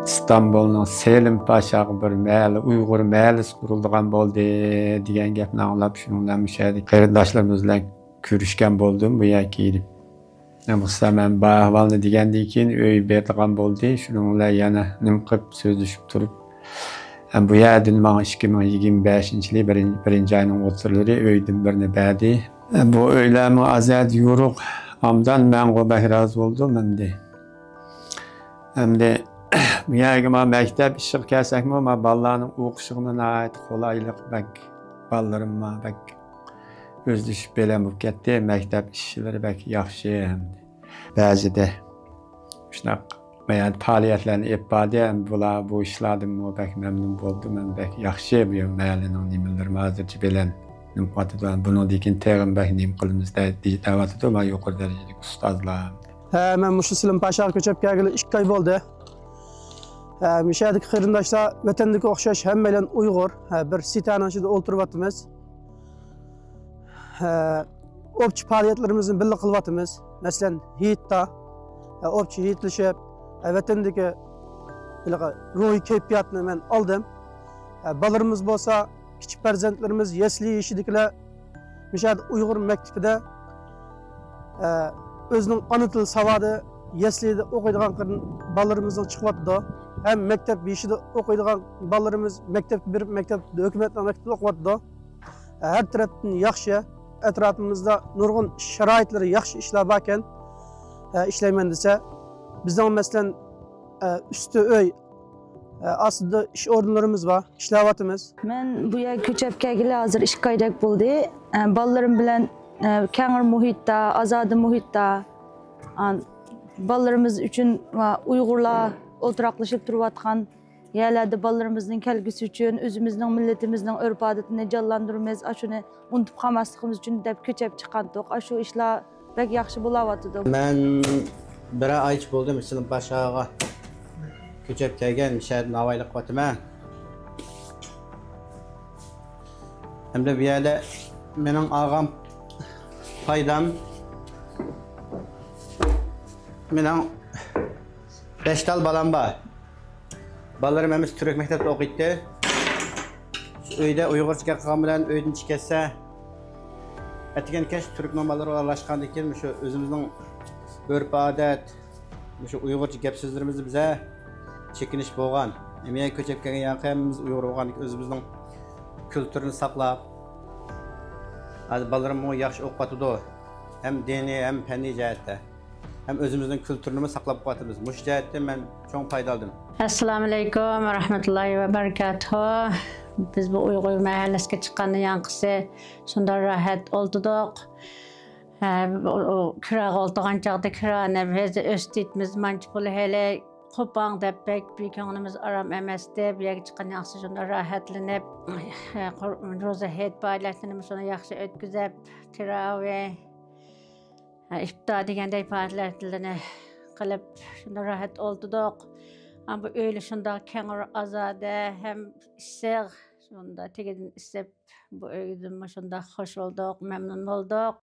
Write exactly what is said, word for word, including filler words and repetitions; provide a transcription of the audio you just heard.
ئىستانبۇلنىڭ سېلىم پاشاغا بىر مەھەللە، ئۇيغۇر مەھەللىسى قۇرۇلىدىغان بولدى دېگەن گەپنى ئاڭلاپ، شۇنىڭ بىلەن مۇشۇ يەردىكى قېرىنداشلىرىمىز بىلەن كۆرۈشكەن بولدۇم بۇ يەرگە كېلىپ. خۇسۇسەن مەن بۇ ئەھۋالنى دېگەندىن كېيىن ئۆي بېرىدىغان بولدى. شۇنىڭ بىلەن يەنە نېمە قىلىپ سۆزلىشىپ تۇرۇپ، بۇ يەردىن ماڭا ئىككى مىڭ يىگىرمە بەشىنچى يىلى بىرىن-، بىرىنچى ئاينىڭ ئوتتۇرىلىرى ئۆيدىن بىرنى بەردى. بۇ ئۆيلەرمۇ ئازاد يورۇق، ئابدان مەنغۇ بەك رازى بولدۇم ئەمدى. ئەمدى بۇ يەرگە ما مەكتەپ ئىشىغا كەلسەكمۇ، ما بالىلارنىڭ ئوقۇشىغىمۇ ناھايىتى قولايلىق، بەك بالىلىرىم ما بەك ئۆزلىشىپ بىلەن بولۇپ كەتتى. مەكتەپ ئىشلىرى بەك ياخشى ئەمدى. بەزىدە شۇنداق بايان پائالىيەتلەرنى ئېلىپ باردى. ئەمدى بۇلار بۇ ئىشلاردىنمۇ بەك مەمنۇن بولدۇم. ئەمدى بەك ياخشى بۇ مەھەللىنىڭ نېمىلىرىمۇ ھازىرچە بىلەن نېمە قىلىۋاتىدۇ. بۇنىڭدىن كېيىن تېخىمۇ بەك نېمە قىلىمىز دە-، دەۋاتىدۇ ما يۇقىرى دەرىجىلىك ئۇستازلار. ھە، مەن مۇشۇ سېلىم پاشاغا كۆچۈپ كەلگىلى ئىككى ئاي بولدى. ھە، مۇشۇ يەردىكى قېرىنداشلار ۋەتەندىكى ئوخشاش ھەممەيلەن ئۇيغۇر. ھە، بىر سىتانىڭ ئىچىدە ئولتۇرۇۋاتىمىز. ھە، ئوپچە پائالىيەتلىرىمىزنى بىللە قىلىۋاتىمىز. مەسىلەن، ھېيتتا، ھە، ئوپچە ھېيتلىشىپ، ھە، ۋەتەندىكى ھېلىقى روھىي كەيپىياتنى مەن ئالدىم. ھە، بالىلىرىمىز بولسا، كىچىك پەرزەنتلىرىمىز يەسلى يېشىدىكىلەر مۇشۇ يەردە ئۇيغۇر مەكتىپىدە، ئە، ئۆزىنىڭ ئانا تىل ساۋادى يەسلىدە ئوقۇيدىغان قېرىن-، بالىلىرىمىزنىڭ چىقىۋاتىدۇ. ھەم مەكتەپ يېشىدا ئوقۇيدىغان بالىلىرىمىز مەكتەپكە بېرىپ، مەكتەپتە، ھۆكۈمەتنىڭ مەكتىپىدە ئوقۇۋاتىدۇ. ھەر تەرەپتىن ياخشى. ئەتراپىمىزدا نۇرغۇن شارائىتلىرى ياخشى ئىشلار باركەن. ئە، ئىشلەيمەن دېسە، بىزنىڭ، مەسىلەن، ئە، ئۈستى ئۆي، ئە، ئاستىدا ئىش ئورۇنلىرىمىز بار، ئىشلەۋاتىمىز. مەن بۇ يەرگە كۆچۈپ كەلگىلى ھازىر ئىككى ئايدەك بولدى. ئە، بالىلىرىم بىلەن، ئە، كەڭرى مۇھىتتا، ئازادە مۇھىتتا، ئان-، بالىلىرىمىز ئۈچۈن ۋە ئۇيغۇرلار ئولتۇراقلىشىپ تۇرۇۋاتقان يەرلەردە بالىلىرىمىزنىڭ كەلگۈسى ئۈچۈن، ئۆزىمىزنىڭ مىللىتىمىزنىڭ ئۆرپ-ئادىتىنى جانلاندۇرىمىز، ئاشۇنى ئۇنتۇپ قالماسلىقىمىز ئۈچۈن دەپ كۆچۈپ چىققانتۇق. ئاشۇ ئىشلار بەك ياخشى بولاۋاتىدۇ. مەن بىرەر ئايچە بولدى، مۇشۇ سېلىم پاشاغا كۆچۈپ كەلگەن، مۇشۇ يەردە ناۋايلىق قىلىۋاتىمەن. ھەمدە بۇ يەردە مېنىڭ ئالغان پايدام، مېنىڭ بەش تال بالام بار. بالىلىرىم ھەممىسى تۈرك مەكتەپتە ئوقۇيتتى. شۇ ئۆيدە ئۇيغۇرچە گەپ قىلغان بىلەن ئۆيدىن چىقىپ كەتسە، ئەتىگەن كەچ تۈركنىڭ بالىلىرى بىلەن ئارىلاشقاندىن كېيىن، مۇشۇ ئۆزىمىزنىڭ ئۆرپ-ئادەت، مۇشۇ ئۇيغۇرچە گەپ سۆزلىرىمىزدە بىزە چېكىنىش بولغان. ئەمدى كۆچۈپ كەلگەن ياقى ھەممىمىز ئۇيغۇر بولغاندىكىن، ئۆزىمىزنىڭ كۈلتۈرىنى ساقلاپ، ھازىر بالىلىرىممۇ ياخشى ئوقۇۋاتىدۇ. ھەم دىنىي، ھەم پەننىي جەھەتتە. ھەم ئۆزىمىزنىڭ كۈلتۈرىنىمۇ ساقلاپ قېلىۋاتىمىز. مۇشۇ جەھەتتىن مەن چوڭ پايدا ئالدىم. ئەسسالامۇئەلەيكۇم ۋە رەھمەتۇللاھى ۋە بەرىكاتۇھۇ. بىز بۇ ئۇيغۇر مەھەللىسىگە چىققاندىن يانقىسى شۇنداق راھەت ئولتۇردۇق. ھە، ئۇ، ئۇ كىراغا ئولتۇرغان چاغدا كىرانى بىز ئۆستىتىمىز، مانچە پۇل ھېلى قوپاڭ دەپ بەك بىر كۆڭلىمىز ئارام ئەمەستى. بۇ يەرگە چىققان ياخشى شۇنداق راھەتلىنىپ، روزا ھېيت پائالىيەتلىرىنى شۇنداق ياخشى ئۆتكۈزۈپ، تىراۋىھ، ئىپتار دېگەندەك پائالىيەتلىرىنى قىلىپ، شۇنداق راھەت ئولتۇردۇق. ئەمما بۇ ئۆيلەر شۇنداق كەڭرى ئازادە ھەم ئىسسىق، شۇنداق تېگىدىن ئىسسىپ، بۇ ئۆيدىنمۇ شۇنداق خۇش بولدۇق، مەمنۇن بولدۇق.